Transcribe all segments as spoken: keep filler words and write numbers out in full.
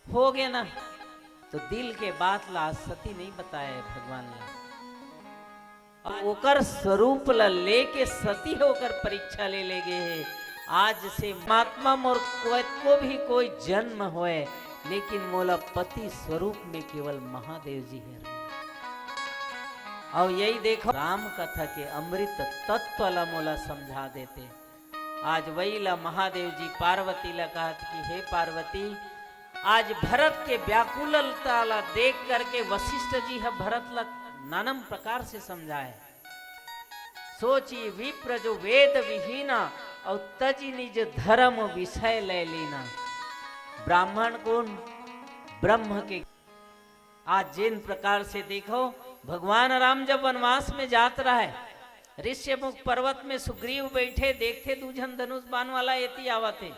हो गे ना, तो दिल के बात ला सती नहीं बताए भगवान ला। अब ओकर स्वरूप ला लेके सती ह ओकर परीक्षा ले ले गे हे। आज से महात्मा मोर को, को भी कोई जन्म होए, लेकिन मोला पति स्वरूप में केवल महादेव जी हे। अउ यही देखो, राम कथा के अमृत तत्व ला मोला समझा देते। आज वही ला महादेव जी पार्वती ला कहत कि हे पार्वती, आज भरत के व्याकुलता ला देख करके वशिष्ठ जी ह भरत ला नानम प्रकार से समझाए। सोची विप्र जो वेद विहीना, अउ तजी निज धर्म विषय लय लीना। ब्राह्मण कोन? ब्रह्म के। आज जिन प्रकार से देखो, भगवान राम जब वनवास में जात रहे, ऋष्यमुख पर्वत में सुग्रीव बैठे, देखते दू झन धनुष बाण वाला एती आवत हे।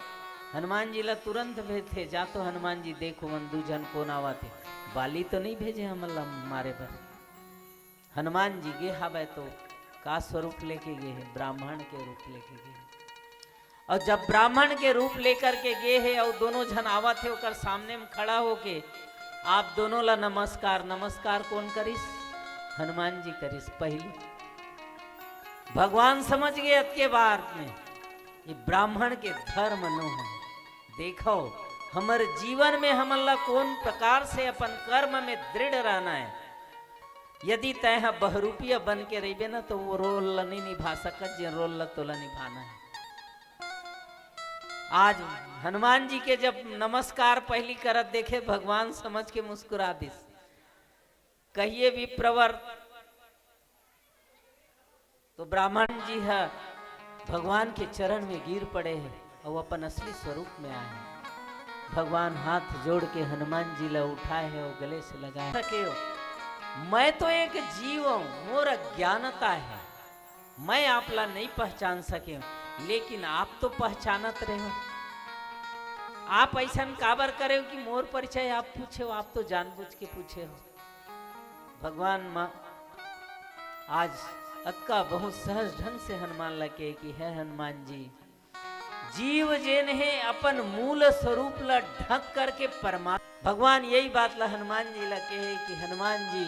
हनुमान जी ला तुरंत भेजते, जा तो हनुमान जी देखो मन दू झन कोन आवत हे। बाली तो नहीं भेजे हमन ला मारे बर। हनुमान जी गे हवय तो का स्वरूप लेके गे हे? ब्राह्मण के रूप लेके गे हे। अउ जब ब्राह्मण के रूप लेकर के गे हे अउ दोनों झन आवत हे ओकर सामने में खड़ा होके, आप दोनों ला नमस्कार, नमस्कार कोन करिस? हनुमान जी करिस पहली। भगवान समझ गे अतके बार में, ये ब्राह्मण के धर्म नो हे। देखो, हमर जीवन में हमन ला कोन प्रकार से अपन कर्म में दृढ़ रहना हे। यदि तैं ह बहरूपिया बन के रहिबे ना, तो वो रोल ला नहीं निभा सकत, जेन रोल ला तोला निभाना हे। आज हनुमान जी के जब नमस्कार पहली करत देखे, भगवान समझ के मुस्कुरा दिस। कहिए विप्रवर, तो ब्राह्मण जी ह भगवान के चरण में गिर पड़े हे अउ अपन असली स्वरूप में आए हे। भगवान हाथ जोड़ के हनुमान जी ला उठाए हे अउ गले से लगाए सके हो। मैं तो एक जीव हूँ, मोर अज्ञानता हे, मैं आप ला नहीं पहचान सके हूँ, लेकिन आप तो पहचानत रहे हो। आप ऐसन काबर करे हो कि मोर परिचय आप पूछे हो? आप तो जानबूझ के पूछे हो। भगवान माँ आज अतका बहुत सहज ढंग से हनुमान ला कहे कि हे हनुमान जी, जीव जेन हे अपन मूल स्वरूप ला ढक करके परमात्मा। भगवान यही बात ला हनुमान जी ला कहे कि हनुमान जी,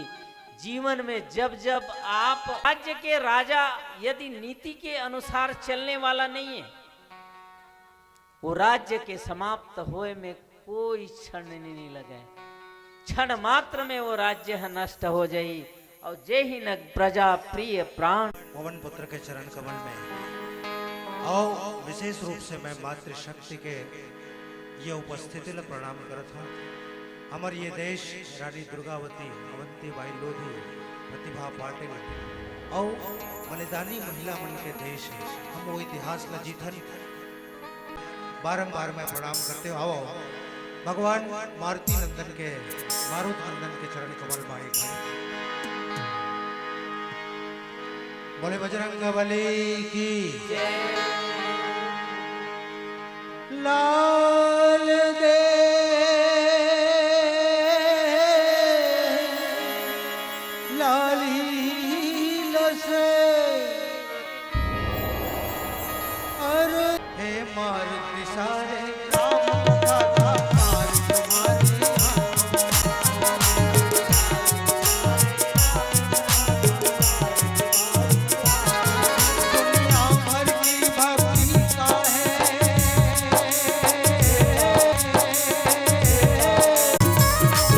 जीवन में जब जब आप राज्य के राजा यदि नीति के अनुसार चलने वाला नहीं है, वो राज्य के समाप्त होए में कोई क्षण नहीं लगे, क्षण मात्र में वो राज्य ह नष्ट हो जाई। और जे ही न प्रजा प्रिय प्राण। पवन पुत्र के चरण कमल में आओ, विशेष रूप से मैं मातृशक्ति के ये उपस्थिति ला प्रणाम करत हूँ। हमर ये देश रानी दुर्गावती, अवंती बाई लोधी, प्रतिभा पाटिल और बलिदानी महिला मन के देश हे। हम वो इतिहास ला जीतन। बारंबार मैं प्रणाम करते हूँ। आओ, आओ। भगवान मारुति नंदन के, मारुत नंदन के चरण कमल में एक बार। बोले बजरंग बली की। ला